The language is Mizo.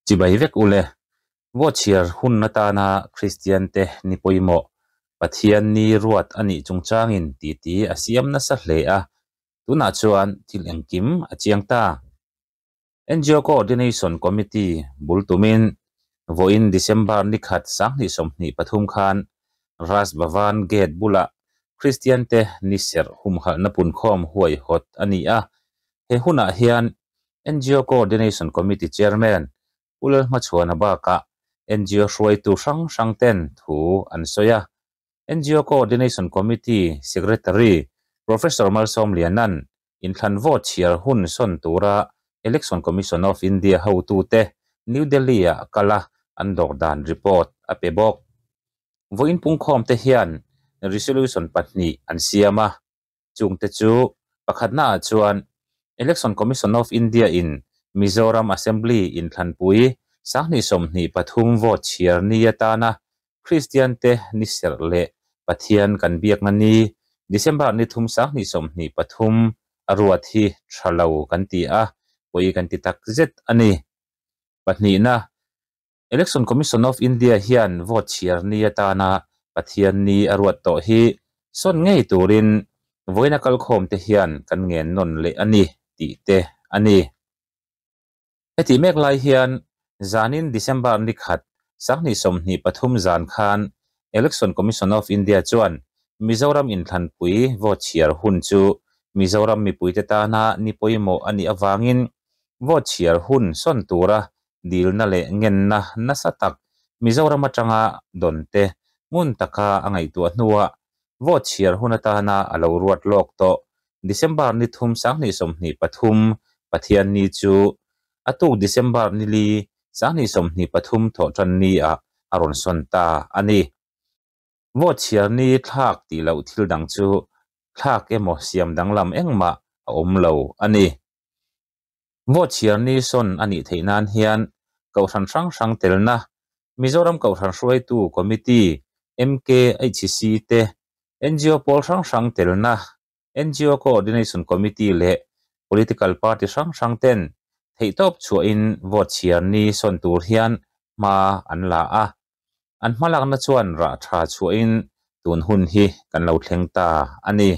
Chibai vek ule. Vote chhiar hun atana Kristian te ni pawimawh Pathian ni ruat a nih chungchangin titi a siam nasa hle a, tunah chuan thil engkim a chiang ta. NGO Coordination Committee bul tumin vawiin December ni khat 2023 khan Raj Bhavan Gate bulah Kristian te ni serh humhalhna punkhawm huaihawt a ni a, he hunah hian NGO Coordination Committee Chairman Pu Lalhmachhuana bakah NGO hruaitu hrang hrang ten thu an sawi a. NGO Coordination Committee Secretary Professor Malsawmliana'n inthlan vote chhiar hun sawn tura Election Commission of India hotute New Delhi-ah kal a an dawr dan report a pe bawk. Vawiin pungkhawmte hian resolution pahnih an siam a. Chungte chu pakhatnaah chuan Election Commission of India in Mizoram Assembly inthlanpui 2023 vote chhiar ni atana Kristian te ni serh leh Pathian kan biakna ni December ni thum 2023 a ruat hi tha lo kan ti a, pawi kan ti tak zet a ni. Pahnihna, Election Commission of India hian vote chhiar ni atana Pathian ni a ruat tawh hi sawn ngei turin vawiina kalkhawm te hian kan ngen nawn leh a ni tih te a ni. Hetih mek lai hian zanin December ni khat 2023 zan khan Election Commission of India chuan Mizoram inthlanpui vote chhiar hun chu Mizoram mipuite tana ni pawimawh a nih avangin vote chhiar hun sawn tura dilna leh ngenna nasa tak Mizoram atanga dawn te ngun taka a ngaihtuah hnuah vote chhiar hun atana a lo ruat lawk tawh December ni thum 2023 Pathian ni chu a tuk December ni li 2023 thawhtan ni ah a rawn sawn ta a ni. Vote chhiar ni thlak tih loh thil dang chu thlak emaw siam danglam engmah a awm lo a ni. Vote chhiar ni sawn a nih theih nan hian Kohhran hrang hrang telna Mizoram Kohhran Hruaitu Committee, MKHC, te, NGO pawl hrang hrang telna NGO Coordination Committee leh Political Party hrang hrang ten theihtawp chhuahin vote chhiar ni sawn tur hian hma an la a. An hmalakna chuan rah tha chhuahin tun hun hi kan lo thleng ta a ni.